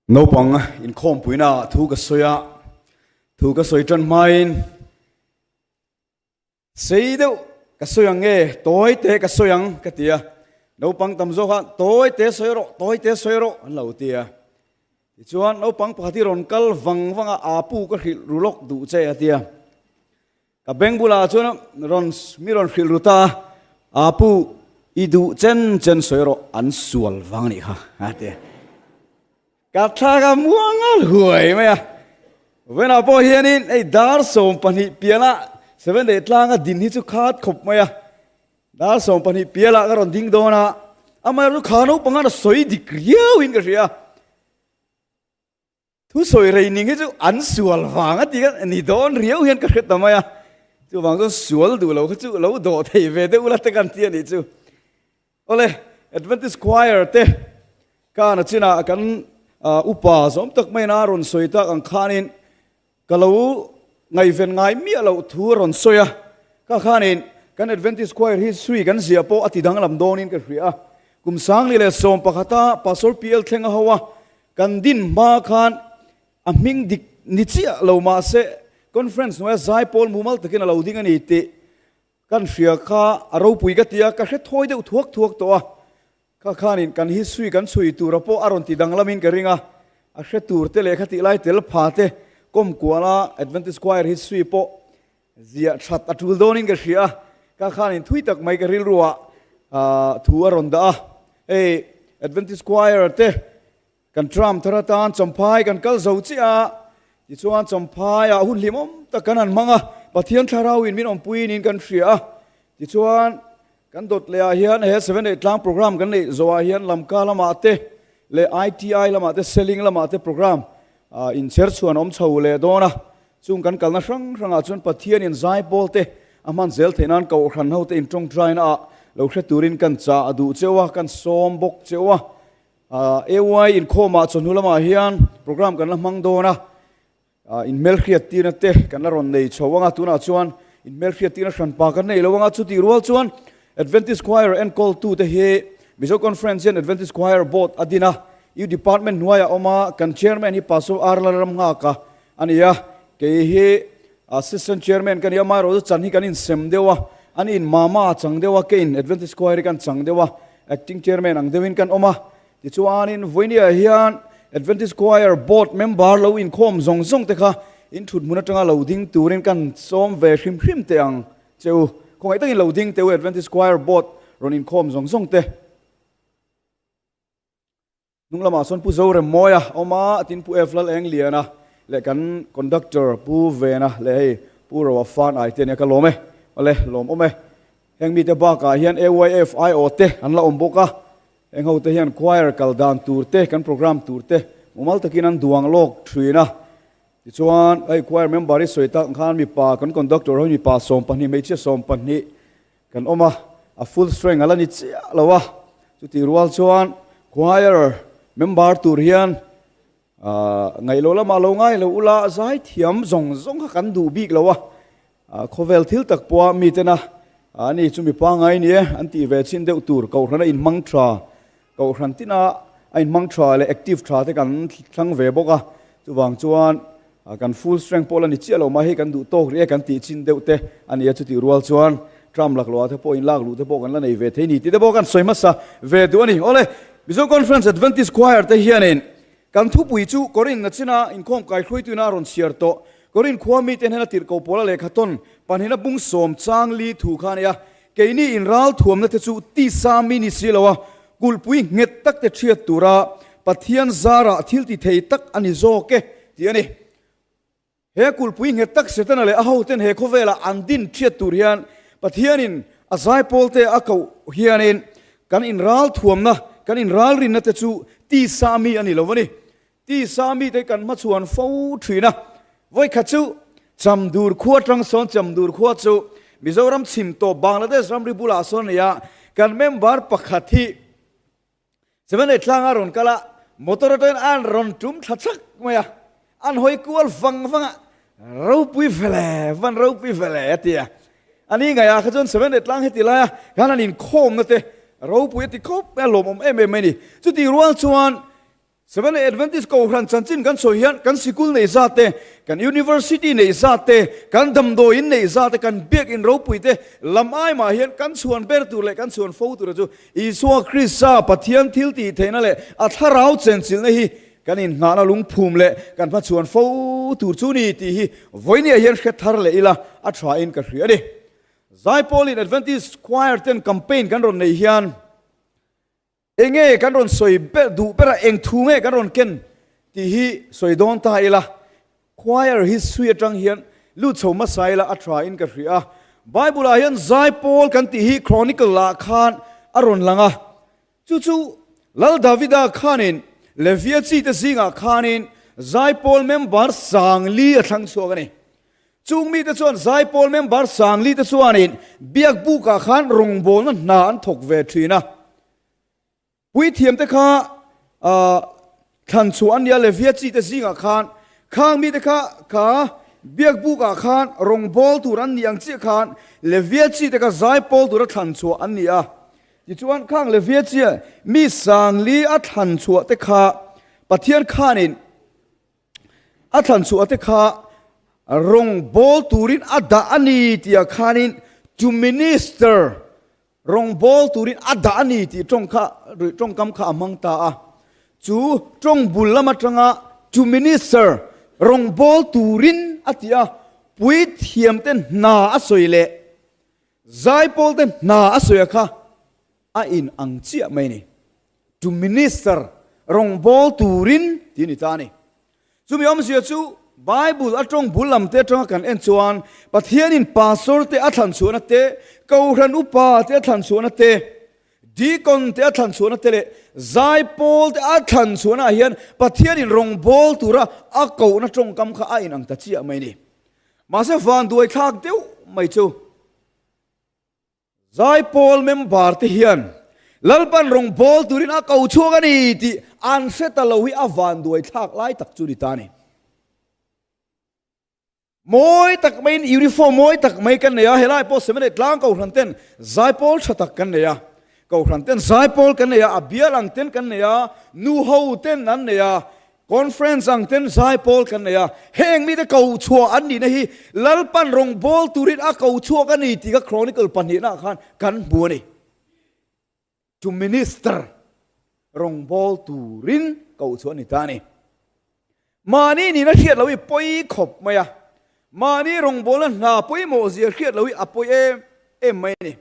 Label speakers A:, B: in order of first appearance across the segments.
A: Naupang inkhawmpuina thu ka sawi a, thu ka sawi tan hmain sei deuh ka sawi ang nge tawi te ka sawi ang ka ti a, naupang tam zawk a tawi te sawi rawh tawi te sawi rawh an lo ti a. Tichuan naupang pakhat hi rawn kal vang vang a, aa pu ka hrilh ru lawk duh che a ti a. Ka beng bulah chuan rawn mi rawn hrilh ru ta a, Aa pu, i duh chen chen sawi rawh an sual vang a nih kha a ti a. Ka thlak a muang a huai mai a. Vawiinah pawh hianin hei dar 12 pialah Seven Day tlanga din hi chu khat khawp mai a. Dar 12 pialah ka rawn ding dawn a, amaherawhchu kha naupang a sawi dik riauin ka hria. Thu sawi rei ning hi chu an sual vang a ti a ni dawn riau hian ka hre ta mai a, chuvang chuan sual duh lo kha chu lo dawh thei ve deuh ula te kan ti a nih chu. Awle, Adventist Choir te kan a chinah kan upa zawm tak maiin a rawn sawi tak ang khanin ka lo ngaihven ngai miah loh thu a rawn sawi a, ka khanin kan Adventist Choir hi sui kan ziah pawh a ti danglam dawnin ka hria a, kum 2011a Pastor PL Thlenga ho a Kan din hma khan a hming dik ni chiah lo mahse conference hnuaia zaipawl mumal takin a lo ding a ni tih kan hria kha a ropui ka ti a, ka hre thawi deuh thuak thuak tawh a, kha khanin kan history kan chhui tura pawh a rawn ti danglamin ka ring a, a hre tur te leh kha tih lai tel pha te kawm kuala Adventist Choir history pawh ziah that a tul dawnin ka hria a, kha khanin thui tak mai ka rilruah thu a rawn dah a, hei Adventist Choir te kan tram thar atan Champhai kan kal zo chiah a, tichuan Champhaiah hun hlimawm tak kan han hmang a, Pathian thlarauin min awmpuiin in kan hria a, tichuan kan dawt leh ah hian he 7 tlang program kan neih zawhah hian Lamka lamah te leh ITI lamah te Seling lamah te program inchher chhuan awm chho leh dawn a. Chung kan kalna hrang hrangah chuan Pathianin zaipawl te a hman zel theih nan Kohhran ho te in tawngtaina ah lo hre turin kan chah a duh cheu a, kan sawm bawk cheu a. AY inkhawmah chawhnu lamah hian program kan la hmang dawn a, inhmelhriat tirna te kan la rawn nei chho ang a, tunah chuan inhmelhriat tirna hranpa kan nei lo ang a, chutih rual chuan Adventist Choir enkawltu te hi Mizo Conference hian Adventist Choir Board a din a, U Department hnuaiah a awm a, kan Chairman hi Pastor R Lalramnghaka A ni a, kei hi Assistant Chairman ka ni a, amaherawhchu chan hi kan insem deuh a, an in mama a chang deuh a, keiin Adventist Choir hi kan chang deuh a, Acting Chairman ang deuhin kan awm a. Tichuanin vawinia hian Adventist Choir Board member lo inkhawm zawng zawng te kha in thut hmun atanga lo ding turin kan sawm ve hrim hrim teh ang che u. Khawngaih takin lo ding teh u Adventist Choir Board rawn inkhawm zawng zawng te. Hnung lamah sawn Pu Zoremmawia a awm a, tin Pu F Lalengliana leh kan Conductor Pu Vena leh hei Pu Roa Fan ai te ania ka lawm e. Awle, lawm awm e. Heng mite bakah hian AYF IO te an la awm bawk a, heng ho te hian choir kal dan tur te, kan program tur te mumal takin an duang lawk thin a. Tichuan, hei choir member i sawi tak ang khan mipa kan conductor ho hi mipa 12, hmeichhia 12 Kan awm a, a full strength a la ni chiah lo a, chutih rual chuan choir member tur hian ngaih loh lamah lo ngai lo ula zaithiam zawng zawng kha kan duh bik lo a, khawvel thil tak pawha mitena ani chu mi pangngai ni e an tih ve chin deuh tur kohhran a inhmang tha, kohhran tina a inhmang tha leh active tha te kan thlang ve bawk a, chuvang chuan Kan full strength pawh la ni chiah lo mai hi kan duh tawk rih e kan tih chin deuh te a ni a, chutih rual chuan Trump lakloh ah te pawh inlak luh te pawh kan la nei ve thei ni tih te pawh kan sawi hmasa ve duh a ni. Awle, Mizo Conference Adventist Choir te hianin kan thupui chu Korin na china inkhawm kai hruaituina a rawn chhiar tawh. Korin khua mite hnena tirhkoh pawla lehkha tawn pahnihna bung sawm chang li thu kha a ni a, keini inral thuamna te chu tisa mi ni si lo a, kulhpui nghet tak te thiat tura Pathian zarah thil ti thei tak a ni zawk e tih a ni. He kulhpui nghet tak Setana leh a hoten he khawvelah an din thiat tur hian Pathianin a zaipawlte a koh hianin kan inral thuamna, kan inralrinna te chu tisa mi a ni lo a ni. Tisa mite kan hmachhuan fo thin a, vawikhat chu Chamdur khua atang sawn Chamdur khua chu Mizoram chhim tawp Bangladesh ramri bulah sawn a ni a, kan member pakhat hi Seven tlanga rawn kal a, motor atangin an rawn tum thla chak mai a, an hawi kual vang vang a, ropui vele, van ropui vele a ti a. A ni ngaiah kha chuan Seven tlang heti laia khan an inkhawmna te ropui a ti khawp mai a, lawmawm em em mai a ni. Chutih rual chuan. Seventh-day Adventist Kohhran chanchin kan sawi hian kan sikul nei zat te, kan university nei zat te, kan damdawiin nei zat te, kan biakin ropui te lam ai mah hian kan chhuan ber tur leh kan chhuan fo tura chu Isua Krista Pathian thil tih theihna leh a thlarau chenchilhna hi kan inngahna lungphum leh kan hmachhuan fo tur chu ni tih hi vawinia hian hre thar leh ila a thain ka hria a ni. Zaipawlin Adventist Choir ten campaign kan rawn nei hian Enge kan rawn sawi ber duh ber a, eng thu nge kan rawn ken tih hi sawi dawn ta ila, choir hi sui atang hian lut chho hmasa ila a tha in ka hria a. Bible ah hian zaipawl kan tih hi Chronicle ah khan a rawn lang a, chu chu Lal Davida khanin Levia chi te zingah khanin zaipawl member 4000 a thlang chhuak a ni. Chung mite chuan zaipawl member 4000 te chuanin biakbukah khan rawngbawlna hna an thawk ve thin a. Puithiamte kha thlan chhuah an nia Levia chi te zingah khan khang mite kha kha biakbukah khan rawngbâwl tur an nih ang chiah khan Levia chi te kha zaipawl tura thlan chhuah an ni a. Tichuan khang Levia chia mi 4000 a thlan chhuah te kha Pathian khanin A thlan chhuah te kha rawng bawl turin a dah a ni tih ah khanin to minister, rawng bawl turin a dah a ni tih tawng kha tawngkam kha a hmang ta a. Chu tawng bul lam atanga to minister, rawng bawl turin a ti a, puithiam te hna a sawi leh zaipawl te hna a sawi a kha a in ang chiah mai ni. To minister, rawngbâwl turin tih a ni ta a ni. Chumi awmzia chu Bible a tawng bul lam te atanga kan en chuan Pathianin pastor te a thlan chhuahna te, Kohhran upa te a thlan chhuahna te, deacon te a thlan chhuahna te leh zaipawl te a thlan chhuahna ah hian Pathianin rawngbâwl tura a kohna tawngkam kha a in ang ta chiah mai ni. Mahse vanduaithlak deuh mai chu. Zaipawl member te hian Lalpan rawngbâwl turin a ko chhuak a ni tih an hre ta lo hi a vanduai thlak lai tak chu ni ta a ni. Mawi tak maiin uniform mawi tak mai kan nei a, helai pawh Seminary tlang kohhran ten zaipawl tha tak kan nei a, kohhran ten zaipawl kan nei a, a bial ang ten kan nei a, nu ho ten an nei a, Conference ang ten zaipawl kan nei a, heng mite ko chhuah an nihna hi Lalpan rawngbâwl turin a ko chhuak a ni tih kha Chronicle pahnihnaah khan kan hmu a ni. To minister, rawngbâwl turin ko chhuah a ni ta a ni. Mahni nihna hriat loh hi pawi khawp mai a, mahni rawngbâwlna hna pawimawhzia hriat loh hi a pawi em em mai a ni.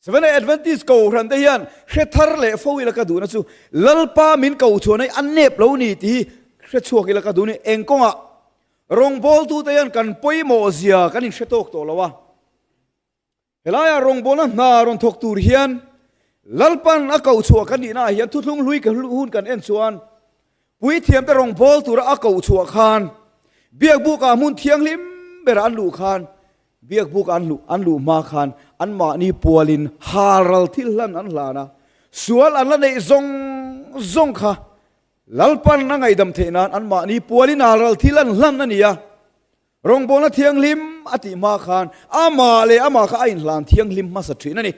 A: Seventh-day Adventist Kohhran te hian hre thar leh fo ila ka duhna chu Lalpa min ko chhuahna hi a nep lo ni tih hi hre chhuak ila ka duh ni. Eng kawngah rawngbawltute hian kan pawimawh zia kan inhre tawk tawh lo a. Helaiah rawngbawlna hna rawn thawk tur hian Lalpan a koh chhuah kan nihnaah hian thuthlung hlui ka hun kan en chuan Puithiamte rawngbâwl tura a koh chhuah khan Biakbukah hmun thianghlim berah an luh khan Biakbuk an luh an luh hma khan anmahni pualin halral thil hlan an hlan a, sual an la neih zawng zawng kha Lalpan a ngaihdam theih nan anmahni pualin halral thil an hlan a ni a. Rawngbawlna thianghlim a tih hma khan amah leh amah kha a inhlan thianghlim hmasa thin a ni.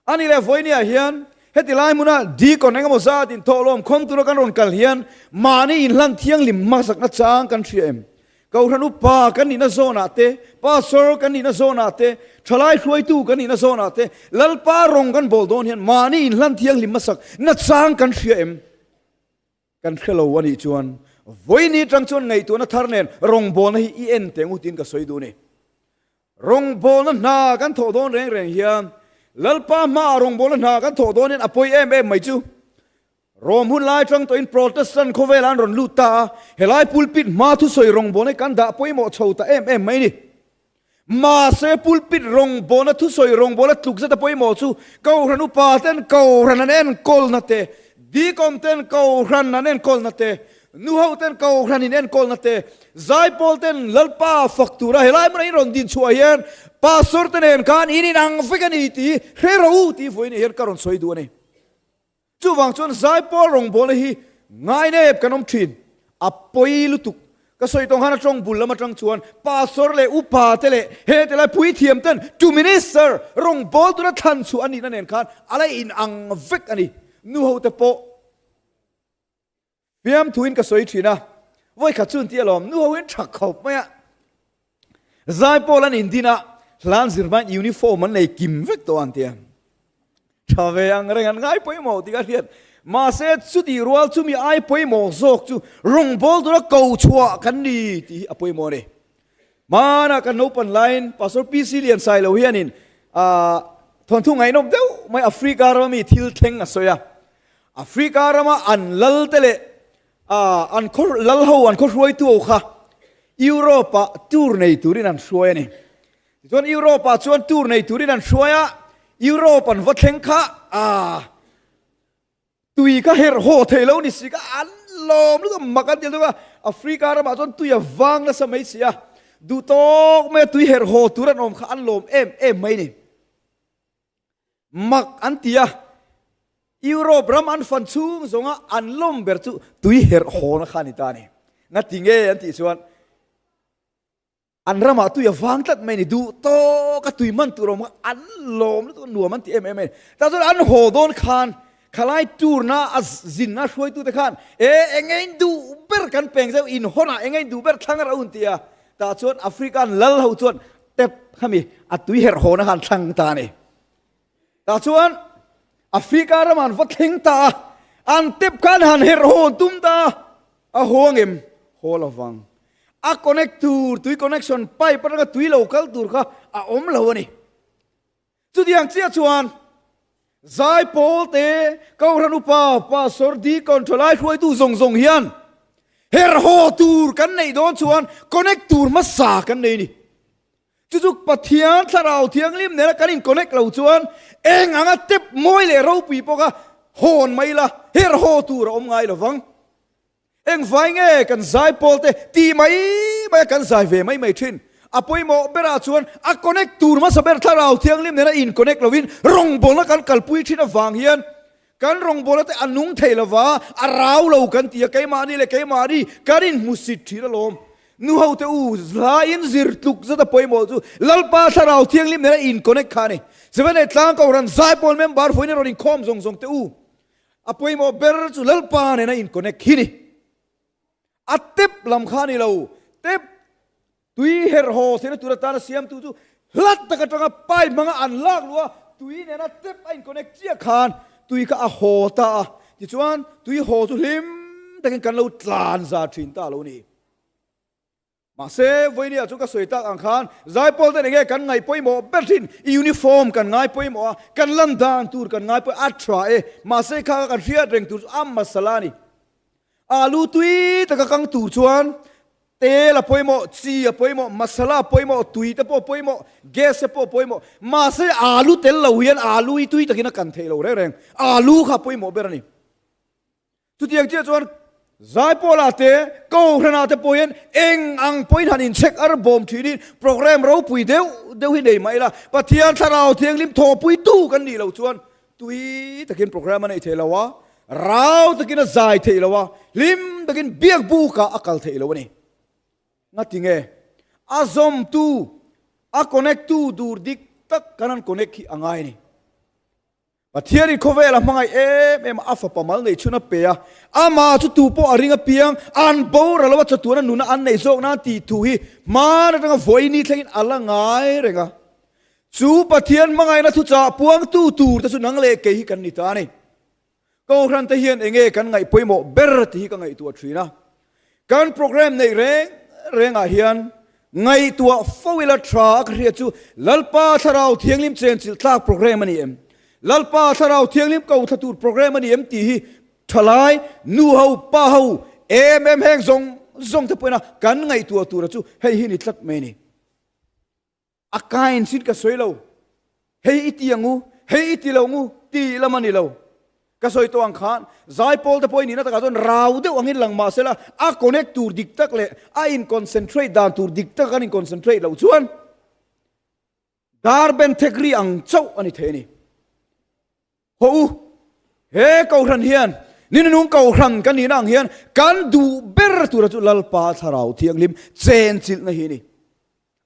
A: A ni leh vawinia hian heti lai hmuna deacon engemaw zat in thawhlawm khawm tura kan rawn kal hian mahni inhlan thianghlim hmasakna chang kan hria em? Kohhran upa kan nihna zawnah te, pastor kan nihna zawnah te, thalai hruaitu kan nihna zawnah te, Lalpa rawng kan bawl dawn hian mahni inhlan thianghlim hmasak na chang kan hria em? Kan hre lo a nih chuan vawiini atang chuan ngaihtuahna thar nen rawngbawlna hi i en teh ngawtin ka sawi duh a ni. Rawngbawlna hna kan thawh dawn reng reng hian Lalpa hmaah rawngbawlna hna kan thawh dawn hian a pawi em em mai chu. Rom hun lai atang tawhin Protestant khawvelah an rawn lut ta a, helai pulpit hma thusawi rawngbawlna hi kan dah pawimawh chho ta em em mai a ni. Mahse pulpit rawngbawlna thusawi rawngbawlna tluk zeta pawimawh chu Kohhran upa ten Kohhran an enkawlna te, Deacon ten Kohhran an enkawlna te, Nuho ten Kohhran in enkawlna te, Zaipawl ten Lalpa fak tura helai hmunah in rawn din chhuah hian Pastor te nen khan in inang vek a ni tih hre rawh u tih vawiin hian ka rawn sawi duh a ni. Chuvang chuan zaipawl rawngbawlna hi ngainep kan awm thin. A pawi lutuk. Ka sawi tawng khan a tawng bul lam atang chuan pastor leh upa te leh he ti lai puithiam ten to minister rawngbâwl tura thlan chhuah a nihna nen khan a la inang vek a ni. Nuho te pawh. Fiamthuin ka sawi thin a, vawi khat chu an ti alawm, nu hoin tha khawp mai a. Zaipawl an indin a, hlan zir hmain uniform an nei kim vek tawh an ti a. Tha ve ang reng an ngai pawimawh tih ka hriat. Mahse chutih rual chumi ai pawimawh zawk chu rawngbâwl tura ko chhuah kan ni tih hi a pawimawh a ni. Hmanah kan naupan laiin Pastor PC Liansailo hianin thawnthu ngaihnawm deuh mai Africa rama mi thil thleng a sawi a. Africa rama an lal te leh an khaw lal ho an khaw hruaitu ho kha Europe ah tour nei turin an hruai a ni. Tichuan Europe ah chuan tour nei turin an hruai a, Europe an va thleng kha tui kha herh haw thei lo ni si kha an lawm lutuk a, mak an ti lutuk a, Africa ramah chuan tui a vang nasa mai si a, duh tawk mai a tui herh haw tur an awm kha an lawm em em mai ni. Mak an ti a, Europe ram an fan chhung zawnga an lawm ber chu tui herh hawna kha a ni ta a ni. Ngati nge an tih chuan An ramah tui a vang tlat mai a ni, duh tawk a tui hman tur awm kha an lawm lutuk a, nuam an ti em em a ni. Tah chuan an haw dawn khan khalai turna a zinna hruaitute khan e eng nge in duh ber kan peng zeuh, in hawnah eng nge in duh ber thlang a rauh an ti a. Tah chuan African lal ho chuan tep khami a tui herh hawna khan thlang ta a ni. Tah chuan Africa ramah an va thleng ta a, an tep khan han herh haw an tum ta a, a haw angem? Haw lo vang. A connect tur, tui connection pipe atanga tui lo kal tur kha a awm lo a ni. Chutiang chiah chuan Zaipawl te, Kohhran upa, Pastor, Deacon, thalai hruaitu zawng zawng hian herh haw tur kan neih dawn chuan connect tur hmasa kan nei a ni. Chu chu Pathian Thlarau Thianghlim nena kan in connect lo chuan eng anga tep mawi leh ropui pawh kha hawn mai la, her haw tur a awm ngai lo vang. Engvai nge kan zai pawl te ti mai mai a kan zai ve mai mai thin. A pawimawh berah chuan a connect tur hmasa ber Thlarau Thianghlim nena in connect lovin rawngbawlna kan kalpui thin avang hian Kan rawngbawla te a nung thei lova, a rau lo kan ti a, keimahni leh keimahni kan inhmusit thin alawm. Nu ho te u, hlaiin zir tluk zat a pawimawh chu Lalpa Thlarau Thianghlim nena in connect kha a ni. Seven Tlang Kohhran Zaipawl member vawiin rawn inkhawm zawng zawng te u, a pawimawh ber chu Lalpa nena in connect hi ni. A tep lam kha a ni lo, tep Tui herh haw theihna tur atana siamtu chu hlat tak atanga pipe hmanga an lak luh a, tui nena tap a in-connect chiah khan tui kha a haw ta a, tichuan tui haw chu hlim takin kan lo tlan za thin ta lo ni. Mahse, vawinia chu ka sawi tak ang khan Zaipawl ten enge kan ngaih pawimawh ber thin, uniform kan ngai pawimawh a, kan lan dan tur kan ngai pawimawh a tha e, mahse kha kan hriat reng tur chu a masala a ni. Alu tui taka kang tur chuan Tel a pawimawh, chi a pawimawh, masala a pawimawh, tui te pawh a pawimawh, gas te pawh a pawimawh. Mahse alu tel lo hian alu hi tui takin a kan theih lo reng reng. Alu kha a pawimawh ber a ni. Chutiang chiah chuan Zaipawlah te, Kohhranah te pawh hian eng ang pawhin han inchhek ar bawm thinin program ropui deuh deuh hi nei mah ila, Pathian Thlarau Thianghlim thawhpuitu kan nih loh chuan Tui takin program a neih theih lo a, rau takin a zai theih lo a, hlim takin biak bukah a kal theih lo a ni. Ngati nge? A zawmtu, a connect tu dur dik tak kan han connect hi a ngai a ni. Pathianin khawvel a hmangaih em em a, a fapa mal nei chhun a pe a, amah chu tu pawh a ring apiang, an boral lo a, chatuana nuna an neih zawk nan tih thu hi hman atanga vawiini thlengin a la ngai reng a. Chu Pathian hmangaihna thuchah puangtu tur te chu nang leh kei hi kan ni ta a ni. Kohhran te hian enge kan ngaih pawimawh ber tih hi ka ngaihtuah thin a. Kan program neih reng rengah hian ngaihtuah fo ila tha a ka hriat chu Lalpa Thlarau Thianghlim chenchilh tlak program a ni em? Lalpa Thlarau Thianghlim ko thla tur program a ni em tih hi thalai, nu ho, pa ho, em em heng zawng zawng te pawhin a kan ngaihtuah tura chu hei hi ni tlat mai a ni. A kain sin ka sawi lo, hei i ti ang u, hei i ti lo ngu ti lam a ni lo. Ka sawi tawh ang khan Zaipawl te pawh i nihna takah chuan rau deuh angin lang mah sela a connect tur dik tak leh a in concentrate dan tur dik tak an in concentrate loh chuan dar ben thek ri ang chauh a ni thei a ni. Haw u, he Kohhran hian Ninunung Kohhran kan nihna ang hian kan duh ber tura chu Lalpa Thlarau Thianghlim chenchilhna hi a ni.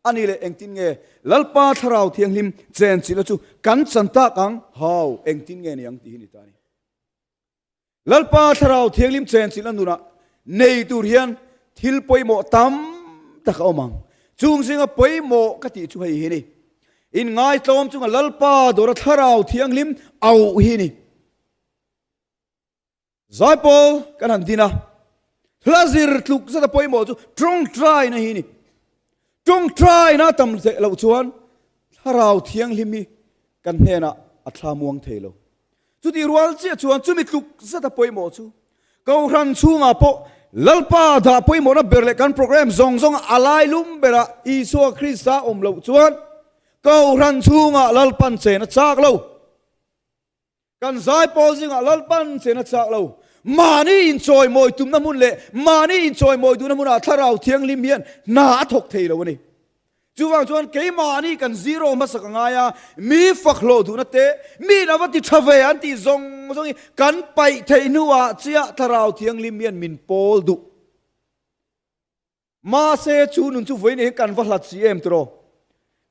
A: A ni leh engtin nge Lalpa Thlarau Thianghlim chenchilhna chu kan chan tak ang? Hau, engtin nge ni ang tih hi ni ta a ni. Lalpa Thlarau Thianghlim chenchilhna nunah nei tur hian thil pawimawh tam tak a awm ang. Chung zinga pawimawh ka tih chu hei hi ni. Inngaitlawm chunga Lalpa dawra Thlarau Thianghlim auh hi ni. Zaipawl kan han din a, hla zir tluk zata pawimawh chu tawngtaina hi ni. Tawngtaina tam loh chuan Thlarau Thianghlim hi kan hnenah a thla muang thei lo. Chutih rual chiah chuan chumi tluk zata pawimawh chu Kohhran chhungah pawh Lalpa dah pawimawhna ber leh kan program zawng zawng a lailum berah Isua Krista awm loh chuan Kohhran chhungah Lalpan chen a chak lo. Kan zaipawl zingah Lalpan chen a chak lo. Mahni inchawimawi tumna hmun leh mahni inchawimawi duhna hmunah Thlarau Thianghlim hian hna a thawk thei lo a ni. Chuvang chuan keimahni kan zero hmasa ka ngai a, mi fak hlawh duhna te, mi in a va ti tha ve an tih zawng zawng hi kan paih theih hnuah chiah Thlarau Thianghlim hian min pawl duh. Mahse chu nun chu vawiin hian kan va hlat si em tiraw?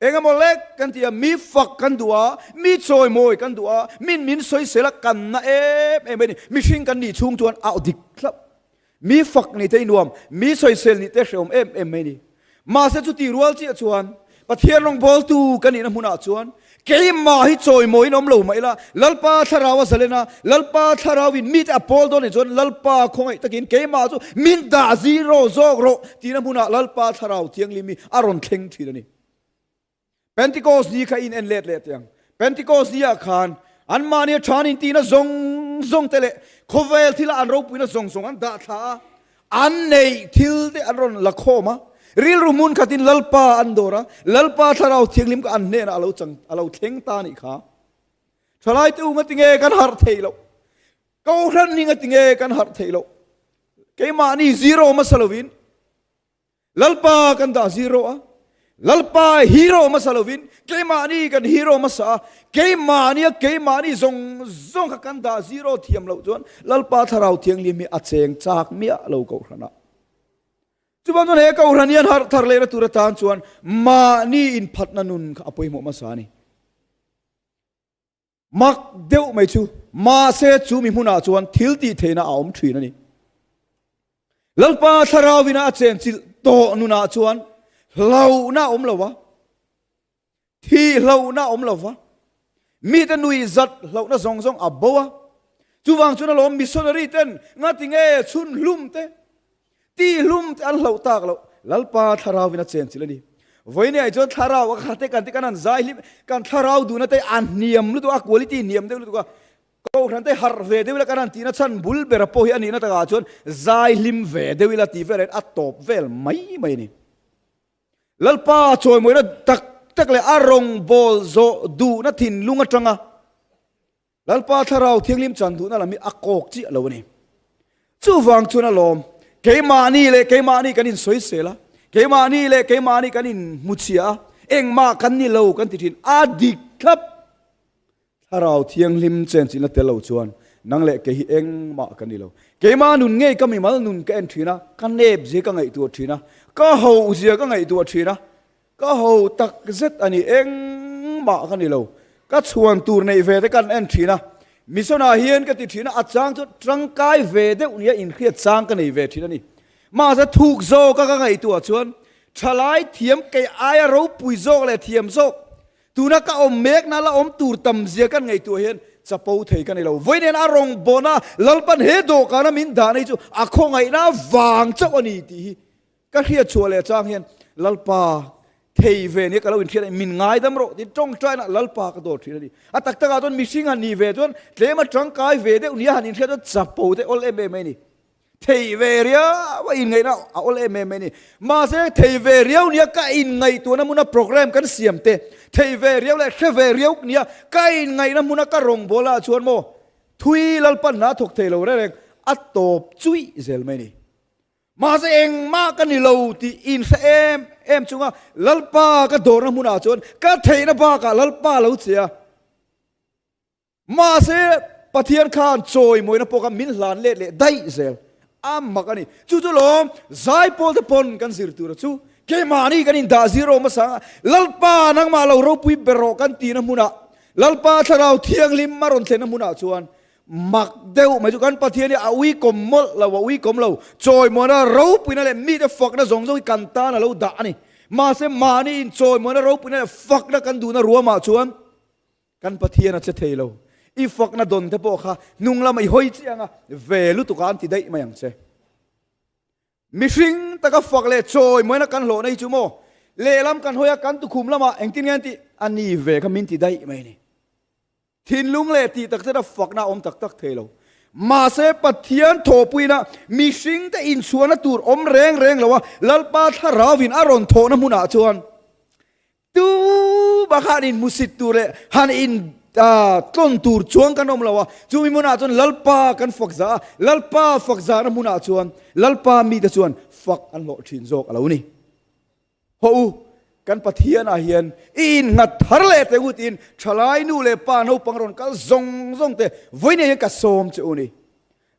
A: Engemaw lek kan ti a, mi fak kan duh a, mi chawimawi kan duh a, min min sawisel a kan na em em a ni. Mihring kan nih chhung chuan a dik thlap. Mi fak nih te i nuam, mi sawisel nih te hreawm em em mai ni. Mahse chuti rual chiah chuan Pathian rawngbawltu ka nihna hmunah chuan keimah hi chawimawiin awm lo mah ila, Lalpa thlarau a zalen a, Lalpa thlarauin mite a pawl dawn nih chuan Lalpa khawngaih takin keimah chu min dah zero zawk rawh tihna hmunah Lalpa thlarau thianghlim hi a rawn thleng thin a ni. Pentecost ni kha in en let leh teh ang. Pentecost ni ah khan anmahni a than intihna zawng zawng te leh khawvel thila an ropuina zawng zawng an dah thla a, an neih thil te an rawn la khawm a, rilru hmun khatin Lalpa an dawr a, Lalpa Thlarau Thianghlim kha an hnenah a lo chang, a lo thleng ta nih kha. Thalai te u ngatinge kan harh theih loh? Kohhran hi ngatinge kan harh theih loh? Keimahni zero hmasa lovin Lalpa kan dah zero a, Lalpa hero hmasa lovin keimahni kan hero hmasa a, keimahni a keimahni zawng zawng kha kan dah zero thiam loh chuan Lalpa Thlarau Thianghlim hi a cheng chak miah lo Kohhran ah. Chuvang chuan he Kohhran hian harh thar lehna tur atan chuan mahni inphatna nun kha a pawimawh hmasa a ni. Mak deuh mai chu, mahse chu mi hmunah chuan thil tih theihna a awm thin a ni. Lalpa Thlarauina a chenchilh tawh nunah chuan hlauhna a awm lo va, thih hlauhna a awm lo va, mite nui zat hlauhna zawng zawng a bo a. Chuvang chuan alawm missionary ten ngatinge chhun hlum te, Tih hlum te an hlauh tak loh. Lalpa thlarauin a chenchilh a ni. Vawinia chuan thlarau a khate kan te kan han zai hlim, kan thlarau duhna te a hniam lutuk a, quality hniam deuh lutuk a, kohhran te harh ve deuh ila kan han tihna chhan bul bera pawh hi a nihna takah chuan zai hlim ve deuh ila tih velah hian a tawp vel mai mai a ni. Lalpa chawimawina tak tak leh a rawngbâwl zawh duhna thinlung aṭanga Lalpa Thlarau Thianghlim chan duhna lam hi a kawk chiah lo a ni. Chuvang chuan a lawm, keimahni leh keimahni kan insawisel a, keimahni leh keimahni kan inhmuchhia a, engmah kan ni lo kan ti thin. A dik thlap. Thlarau Thianghlim chenchilhna tel lo chuan nang leh kei hi engmah kan ni lo. Keimah nun ngei ka mimal nun ka en thin a, ka nep zia ka ngaihtuah thin a, ka ho zia ka ngaihtuah thin a, Ka ho tak zet a ni, engmah ka ni lo. Ka chhuan tur neih ve te kan en thin a, mission ah hian ka ti thin a, a chang chu tangkai ve deuh nia inhriat chang ka nei ve thin a ni. Mahse thuk zawk a ka ngaihtuah chuan thalai thiam kei aia ropui zawk leh thiam zawk tuna ka awm mekna la awm tur tam zia kan ngaihtuah hian chapo thei ka ni lo. Vawiin a rawn bawn a, Lalpan he dawhkana min dahna hi chu a khawngaihna vang chauh a ni tih hi Ka hriat chhuah leh chang hian Lalpa thei ve nia ka lo inhriat a ni, min ngaidam rawh tiin tawngtaina Lalpa ka dawr thin a ni. A tak takah chuan mihring han nih ve chuan tlema tangkai ve deuh nia han inhriat chuan chapo te awl em em mai a ni. Thei ve riau a inngaihna a awl em em mai a ni. Mahse thei ve riau nia ka inngaihtuahna hmuna program kan siam te, thei ve riau leh hre ve riau nia ka inngaihna hmuna ka rawngbawlah chuan maw thui Lalpan hna thawk thei lo reng reng a tawp chuih zel mai a ni. Mahse engmah ka ni lo tih inhre em em chunga Lalpa ka dawrna hmunah chuan ka theihna bakah Lalpa lo che a. Mahse Pathian khan chawimawina pawh kha min hlan let leh daih zel. A mak a ni. Chu chu lawm zaipawl te pawn kan zir tura chu keimahni kan indah zir awm hmasa ang a, Lalpa nangmah lo ropui ber rawh kan tihna hmunah Lalpa Thlarau Thianghlim a rawn thlenna hmunah chuan. Mak deuh mai chu kan Pathian hi a uikawm mawlh lo, a uikawm lo. Chawimuana ropuina leh mite fakna zawng zawng hi kan tan a lo dah a ni. Mahse mahni inchawimuana ropuina leh fakna kan duhna ruamah chuan kan Pathian a che thei lo. I fakna dawn te pawh kha hnung lama i hawi chiang a, ve lutuk a an ti daih mai ang che. Mihring taka fak leh chawimuaina kan hlawhna hi chu maw lehlam kan hawi a, kan tukhum lamah engtin nge an tih? A ni ve kha min ti daih mai a ni. Thinlung leh tih tak zeta fakna a awm tak tak thei lo. Mahse Pathian thawhpuina mihringte inchhuahna tur awm reng reng lo a, Lalpa Thlarauvin a rawn thawhna hmunah chuan tu bak han inhmusit tur leh han in tlawn tur chuang kan awm lo a, chumi hmunah chuan Lalpa kan fak za a, Lalpa fak zahna hmunah chuan Lalpa mite chuan fak an hlawh thin zawk a lo ni. Haw u, kan Pathianah hian i innghat thar leh teh u tiin thalai nu leh pa naupang rawn kal zawng zawng te vawiin hian ka sawm che u ni.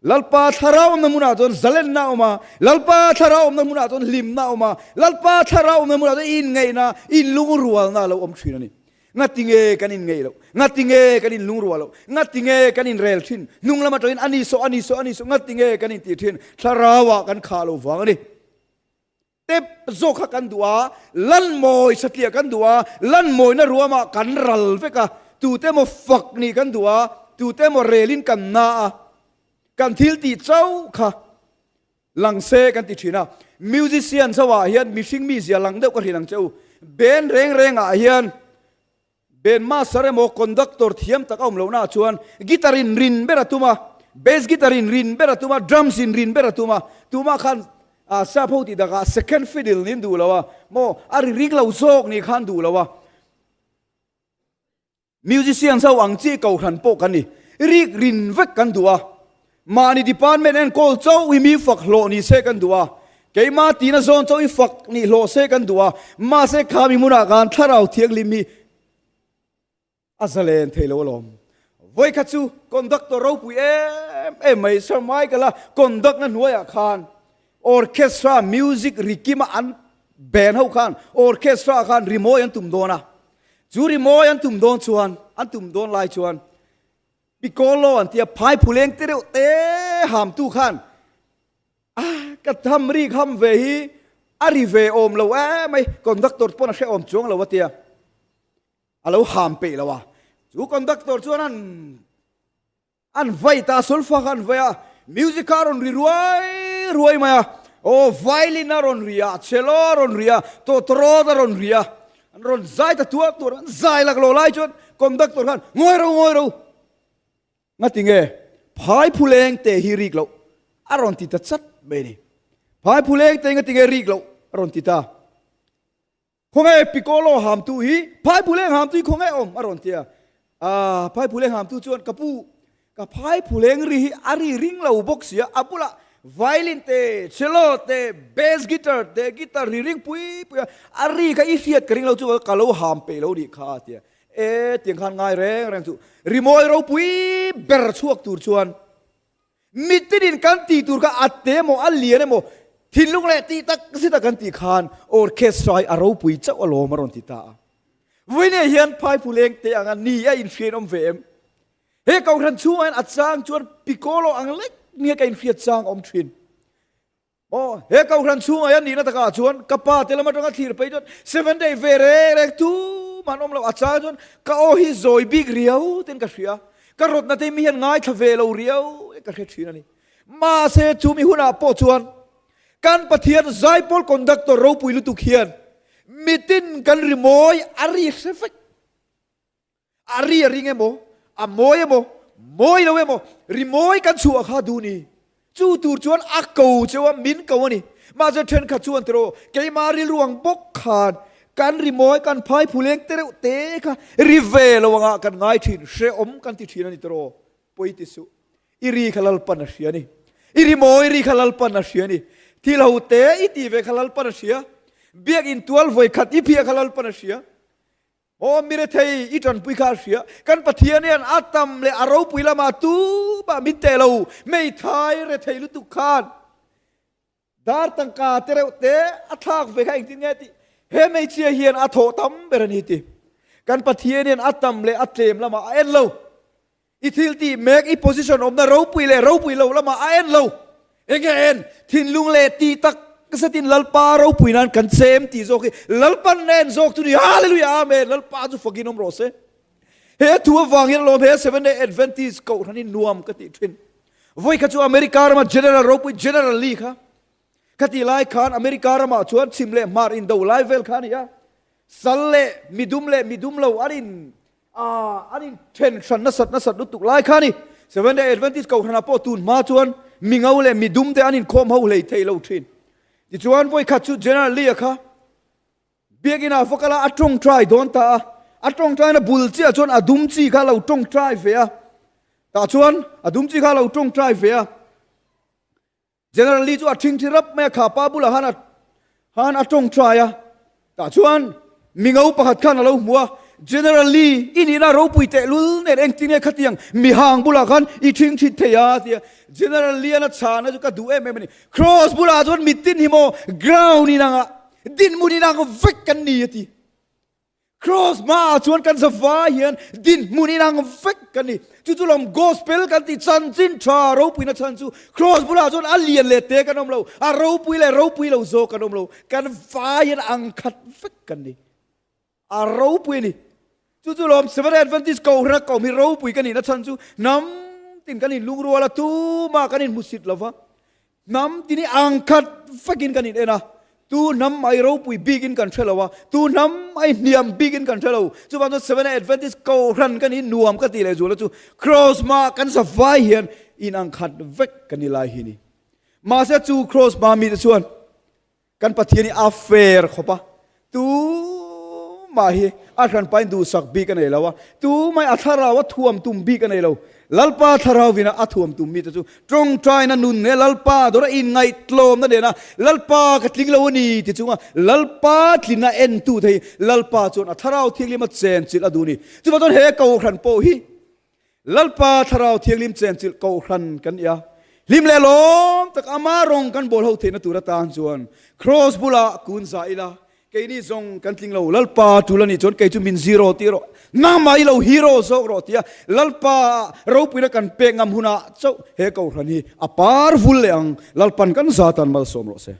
A: Lalpa thlarau awmna hmunah chuan zalenna a awm a, Lalpa thlarau awmna hmunah chuan hlimna a awm a, Lalpa thlarau awmna hmunah chuan inngaihna, inlungrualna a lo awm thin a ni. Ngatinge kan inngeih loh? Ngatinge kan inlungrual loh? Ngatinge kan inrel thin? Hnung lam atangin a ni sawh, a ni sawh, a ni sawh, ngatinge kan intih thin? Thlarauah kan khah lo vang a ni. Tep zawk kha kan duh a, lan mawi satliah kan duh a, lan mawina ruamah kan ral vek a, tute emaw fak nih kan duh a, tute emaw relin kan na a, kan thil tih chauh kha lang se kan ti thin a. Musician ho ah hian mihring mizia lang deuh ka hrilh ang che u. Band reng reng ah hian Band master emaw conductor thiam tak a awm lohna ah chuan guitar in rin ber a tum a, bass guitar in rin ber a tum a, drums in rin ber a tum a, tumah khan sap ho tih takah second fiddle nin duh lo a, maw a ri ring lo zawk nih khan duh lo a. Musicians ho ang chi kohhran pawh kan ni, rik rin vek kan duh a, Mahni department enkawl chauh hi mi fak hlawh ni se kan duh a, keimah tina zawn chauh hi fak nih hlawh se kan duh a, mahse kha mi hmunah khan thlarau thianghlim hi a zalen thei lo alawm. Vawikhat chu conductor ropui em em mai Sir Michael-a conduct na hnuaiah khan orchestra music ri kima an band ho khan orchestra khan rimawi an tum dawn a, chu rimawi an tum dawn chuan an tum dawn lai chuan Piccolo an tia phai phuleng te reuh te hamtu khan a ka tham rik ham ve hi a ri ve awm lo em mai conductor pawn a hre awm chuang lo a tia a lo ham peih lo a chu conductor chuan an an vai ta solfa kha an vai a music kha a rawn ri ruai ruai mai a aw violin a rawn ri a cello a rawn ri a tawtawrawt a rawn ri a An rawn zai ta tuar tuar an zai lak lo lai chuan conductor khan ngawi ro ngawi ro ngati nge phai phuleng te hi rik loh a rawn ti ta chat mai ni phai phuleng te ngati nge rik loh a rawn ti ta khawnge piccolo hamtu hi phai phuleng hamtu hi khawnge awm a rawn ti a a phai phuleng hamtu chuan ka pu Ka phai phuleng ri hi a ri ring lo bawk sia, a bulah violin te, cello te, bass guitar te, guitar ri ring pui pui a, a ri kha i hriat ka ring lo chu ka lo ham peih lo nih kha a ti a. E tiang khan ngai reng reng chu rimawi ropui ber chhuak tur chuan mitinin kan tih tur kha a te emaw a lian emaw thinlung leh tih tak zet a kan tih khan orchestra hi a ropui chauh alawm a rawn ti ta a. Vawiinah hian phai phuleng te anga ni a inhriat awm ve em? He kohhran chhungah hian a chang chuan Piccolo ang lek nge ka inhriat chang awm thin. Aw, he kohhran chhungah hian nihna takah chuan ka pa te lam atanga thlir phei chuan seven day ve reng reng tumah an awm lo. A chang chuan ka aw hi zawi bik riau ten ka hria. Ka rawtna te mi hian ngaithla ve lo riau ka hre thin a ni. Mahse chu mi hunah pawh chuan kan Pathian zaipawl conductor ropui lutuk hian mitin kan rimawi a ri hre vek. A ri a ring emaw, a mawi emaw, mawi lo emaw, rimawi kan chhuah kha duh ni. Chu tur chuan a ko cheu a, min ko a ni. Mahse thenkhat chuan tiraw, keimah rilru ang bawk khan kan rimawi kan phai phuleng te reuh te kha ri ve lo angah kan ngai thin, hrehawm kan ti thin a ni tiraw, pawi ti suh. I ri kha Lalpan a hria a ni. I rimawi ri kha Lalpan a hria a ni. Thil ho te i tih ve kha Lalpan a hria. Biakinn tual vawikhat i phiah kha Lalpan a hria. Aw mirethei i tanpui kha a hria. Kan Pathian hian a tam leh a ropui lamah tumah min teh lo. Hmeithai rethei lutuk khan dar tangka te reuh te a thlak ve kha engtin nge tih he hmeichhia hian a thawh tam ber a ni ti. Kan Pathian hian a tam leh a tlem lamah a en lo. I thil tih mek, i position awmna ropui leh ropui lo lamah a en lo. Enge a en? Thinlung leh tih tak zetin Lalpa ropui nan kan chem tih zawk hi Lalpan a en zawk chu ni. Hallelujah Amen! Lalpa chu fakin awm rawh se. He thu avang hian alawm he Seventh Day Adventist kohhran hi nuam ka tih thin. Vawi kha chu America rama General ropui General Lee kha ka tih lai khan America ramah chuan chhim leh hmar indo lai vel kha a ni a. Sal leh midum leh midum lo an in an in then hran nasat nasat lutuk lai kha a ni. Seventh Day Adventist kohhranah pawh tun hma chuan mingo leh midum te an inkhawm ho hlei thei lo thin. Tichuan vawi khat chu General Lee-a kha Biakinn ah va kal a, a tawngtai dawn ta a. A tawngtaina bul chiah chuan a dum chi kha a lo tawngtai ve a. Tah chuan a dum chi kha a lo tawngtai ve a. General Lee chu a thingthi rap mai a, kha pa bulah khan a khan a tawngtai a. Tah chuan mingo pakhat khan a lo hmu a, General Lee, i nihna ropui tehlul nen engtin nge khatiang mihang bulah khan i thingthit thei a? tia General Lee-an a chhana chu ka duh em em a ni. Cross bulah chuan mitin hi maw ground inangah dinhmun inang vek kan ni a ti. Cross hmaah chuan kan zavai hian dinhmun inang vek kan ni. Chu chu lawm gospel kan tih chanchin tha ropuina chhan chu cross bulah chuan a lian leh te kan awm lo, a ropui leh ropui lo zawk kan awm lo, kan vai hian ang khat vek kan ni. A ropui a ni. Chu chu lawm Seventh Adventist Kohhran a kawm hi ropui ka nihna chhan chu hnam tin kan inlungrual a, tumah kan inhmusit lo va. Hnam tin hi ang khat vekin kan in en a, tu hnam ai ropui bikin kan hre lo a, tu hnam ai hniam bikin kan hre lo. Chuvang chuan Seventh Adventist Kohhran kan in nuam ka tih leh zuala chu Cross hma kan za vai hian in ang khat vek kan ni lai hi ni. Mahse chu Cross hma mite chuan Kan Pathian hi a fair khawp a, tumah hi a hranpain duhsak bik a nei lo a, tumah hi a thlarau a thuam tum bik a nei lo. Lalpa thlarauvin a thuam tum mite chu tawngtaina nun nge Lalpa dawra inngaihtlawmna nena Lalpa ka tling lo a ni ti chunga Lalpa tlina entu te hi Lalpa chuan a thlarau thianghlim a chenchilh a duh a ni. Chuvang chuan he Kohhran pawh hi Lalpa Thlarau Thianghlim chenchilh Kohhran kan ni a, hlim leh lawm tak ama rawng kan bawl ho theihna tur atan chuan Kraws bulah kun zah ila, keini zawng kan tling lo, Lalpa tul a nih chuan kei chu min zero tir rawh, nangmah i lo hero zawk rawh tia Lalpa ropuina kan pek ngam hunah chauh he Kohhran hi a par vul leh ang, Lalpan kan zatan malsawm rawh se.